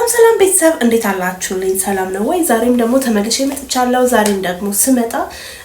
ሰላም ሰላም ቤተሰብ፣ እንዴት አላችሁልኝ? ሰላም ነው ወይ? ዛሬም ደግሞ ተመልሼ መጥቻለሁ። ዛሬም ደግሞ ስመጣ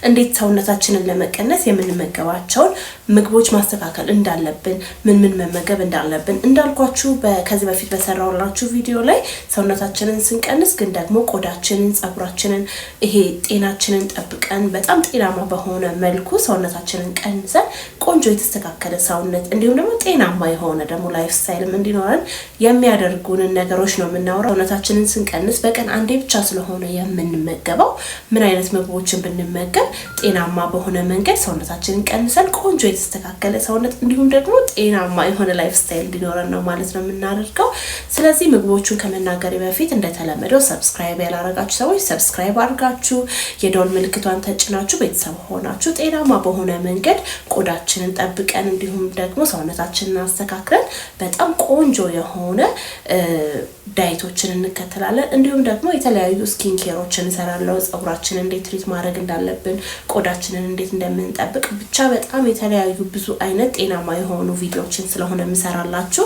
እንዴት ሰውነታችንን ለመቀነስ የምንመገባቸውን ምግቦች ማስተካከል እንዳለብን፣ ምን ምን መመገብ እንዳለብን፣ እንዳልኳችሁ ከዚህ በፊት በሰራሁላችሁ ቪዲዮ ላይ ሰውነታችንን ስንቀንስ ግን ደግሞ ቆዳችንን፣ ጸጉራችንን፣ ይሄ ጤናችንን ጠብቀን በጣም ጤናማ በሆነ መልኩ ሰውነታችንን ቀንሰን ቆንጆ የተስተካከለ ሰውነት እንዲሁም ደግሞ ጤናማ የሆነ ደግሞ lifestyle ም እንዲኖረን የሚያደርጉንን ነገሮች ነው የምናወራው። ሰውነታችንን ስንቀንስ በቀን አንዴ ብቻ ስለሆነ የምንመገበው፣ ምን አይነት ምግቦችን ብንመገብ ጤናማ በሆነ መንገድ ሰውነታችንን ቀንሰን ቆንጆ የተስተካከለ ሰውነት እንዲሁም ደግሞ ጤናማ የሆነ lifestyle እንዲኖረን ነው ማለት ነው የምናደርገው። ስለዚህ ምግቦቹን ከመናገሬ በፊት እንደተለመደው subscribe ያላረጋችሁ ሰዎች subscribe አድርጋችሁ የደወል ምልክቷን ተጭናችሁ ቤተሰብ ሆናችሁ ጤናማ በሆነ መንገድ ቆዳችንን ጠብቀን እንዲሁም ደግሞ ሰውነታችንን አስተካክለን በጣም ቆንጆ የሆነ diet ኦችን እንከተላለን። እንዲሁም ደግሞ የተለያዩ skin care ኦችን እንሰራለሁ። ፀጉራችንን እንዴት treat ማድረግ እንዳለብን፣ ቆዳችንን እንዴት እንደምንጠብቅ፣ ብቻ በጣም የተለያዩ ብዙ አይነት ጤናማ የሆኑ ቪዲዮዎችን ስለሆነ የምሰራላችሁ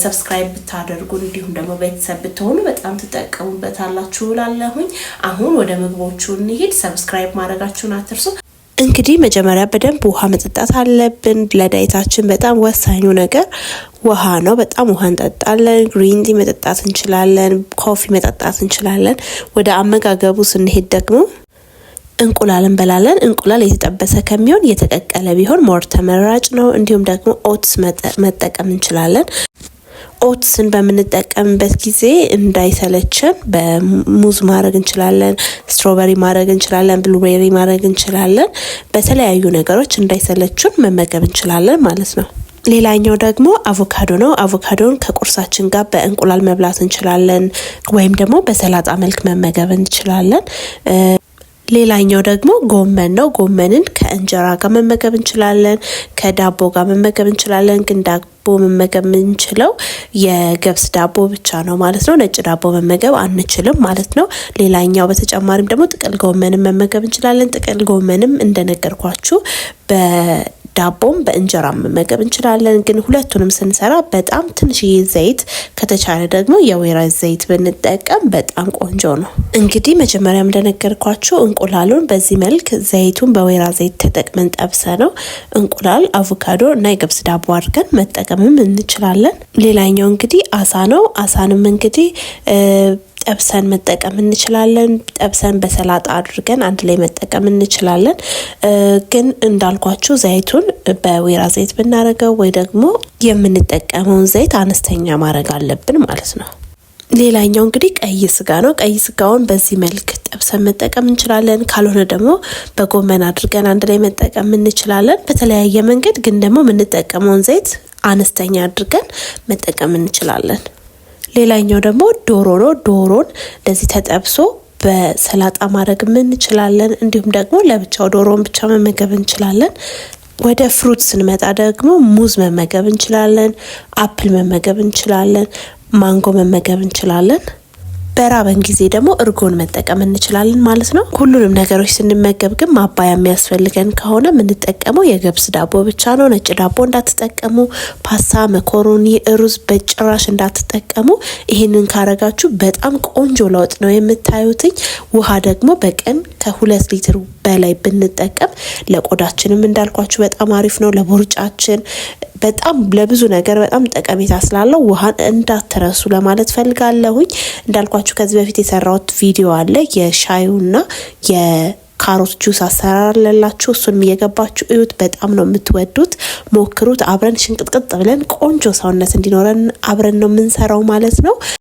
subscribe ብታደርጉ እንዲሁም ደግሞ ቤተሰብ ብትሆኑ በጣም ትጠቀሙበታላችሁ እላለሁኝ። አሁን ወደ ምግቦቹ እንሂድ። Subscribe ማድረጋችሁን አትርሱ። እንግዲህ መጀመሪያ በደንብ ውሃ መጠጣት አለብን። ለ diet ኣችን በጣም ወሳኙ ነገር ውሃ ነው። በጣም ውሃ እንጠጣለን። Green tea መጠጣት እንችላለን። Coffee መጠጣት እንችላለን። ወደ አመጋገቡ ስንሄድ ደግሞ እንቁላል እንበላለን። እንቁላል የተጠበሰ ከሚሆን የተቀቀለ ቢሆን more ተመራጭ ነው። እንዲሁም ደግሞ oats መጠቀም እንችላለን። Oats ን በምንጠቀምበት ጊዜ እንዳይሰለቸን በሙዝ ማድረግ እንችላለን፣ strawberry ማድረግ እንችላለን፣ blueberry ማድረግ እንችላለን። በተለያዩ ነገሮች እንዳይሰለቹን መመገብ እንችላለን ማለት ነው። ሌላኛው ደግሞ አቮካዶ ነው። አቮካዶን ከቁርሳችን ጋር በእንቁላል መብላት እንችላለን፣ ወይም ደግሞ በሰላጣ መልክ መመገብ እንችላለን። ሌላኛው ደግሞ ጎመን ነው። ጎመንን ከእንጀራ ጋር መመገብ እንችላለን፣ ከዳቦ ጋር መመገብ እንችላለን። ግን ዳቦ መመገብ የምንችለው የገብስ ዳቦ ብቻ ነው ማለት ነው። ነጭ ዳቦ መመገብ አንችልም ማለት ነው። ሌላኛው በተጨማሪም ደግሞ ጥቅል ጎመንን መመገብ እንችላለን። ጥቅል ጎመንም እንደነገርኳችሁ በዳቦም በእንጀራ መመገብ እንችላለን። ግን ሁለቱንም ስንሰራ በጣም ትንሽዬ ዘይት፣ ከተቻለ ደግሞ የወይራ ዘይት ብንጠቀም በጣም ቆንጆ ነው። እንግዲህ መጀመሪያም እንደነገርኳችሁ እንቁላሉን በዚህ መልክ ዘይቱን በወይራ ዘይት ተጠቅመን ጠብሰነው እንቁላል፣ አቮካዶ እና የገብስ ዳቦ አድርገን መጠቀምም እንችላለን። ሌላኛው እንግዲህ አሳ ነው። አሳንም እንግዲህ ጠብሰን መጠቀም እንችላለን። ጠብሰን በሰላጣ አድርገን አንድ ላይ መጠቀም እንችላለን። ግን እንዳልኳችሁ ዘይቱን በወይራ ዘይት ብናደርገው ወይ ደግሞ የምንጠቀመውን ዘይት አነስተኛ ማድረግ አለብን ማለት ነው። ሌላኛው እንግዲህ ቀይ ስጋ ነው። ቀይ ስጋውን በዚህ መልክ ጠብሰን መጠቀም እንችላለን። ካልሆነ ደግሞ በጎመን አድርገን አንድ ላይ መጠቀም እንችላለን። በተለያየ መንገድ ግን ደግሞ የምንጠቀመውን ዘይት አነስተኛ አድርገን መጠቀም እንችላለን። ሌላኛው ደግሞ ዶሮ ነው። ዶሮን እንደዚህ ተጠብሶ በሰላጣ ማድረግ እንችላለን። እንዲሁም ደግሞ ለብቻው ዶሮን ብቻ መመገብ እንችላለን። ወደ fruit ስንመጣ ደግሞ ሙዝ መመገብ እንችላለን። Apple መመገብ እንችላለን። ማንጎ መመገብ እንችላለን። በራበን ጊዜ ደግሞ እርጎን መጠቀም እንችላለን ማለት ነው። ሁሉንም ነገሮች ስንመገብ ግን ማባያ የሚያስፈልገን ከሆነ የምንጠቀመው የገብስ ዳቦ ብቻ ነው። ነጭ ዳቦ እንዳትጠቀሙ። ፓስታ፣ መኮሮኒ፣ ሩዝ በጭራሽ እንዳትጠቀሙ። ይህንን ካረጋችሁ በጣም ቆንጆ ለውጥ ነው የምታዩትኝ። ውሃ ደግሞ በቀን ከ2 ሊትር በላይ ብንጠቀም ለቆዳችንም እንዳልኳችሁ በጣም አሪፍ ነው። ለቦርጫችን፣ በጣም ለብዙ ነገር በጣም ጠቀሜታ ስላለው ውሃን እንዳትረሱ ለማለት ፈልጋለሁኝ። እንዳልኳችሁ ከዚህ በፊት የሰራሁት ቪዲዮ አለ፣ የሻዩና የካሮት ጁስ አሰራር አለላችሁ። እሱንም እየገባችሁ እዩት። በጣም ነው የምትወዱት። ሞክሩት። አብረን ሽንቅጥቅጥ ብለን ቆንጆ ሰውነት እንዲኖረን አብረን ነው የምንሰራው ማለት ነው።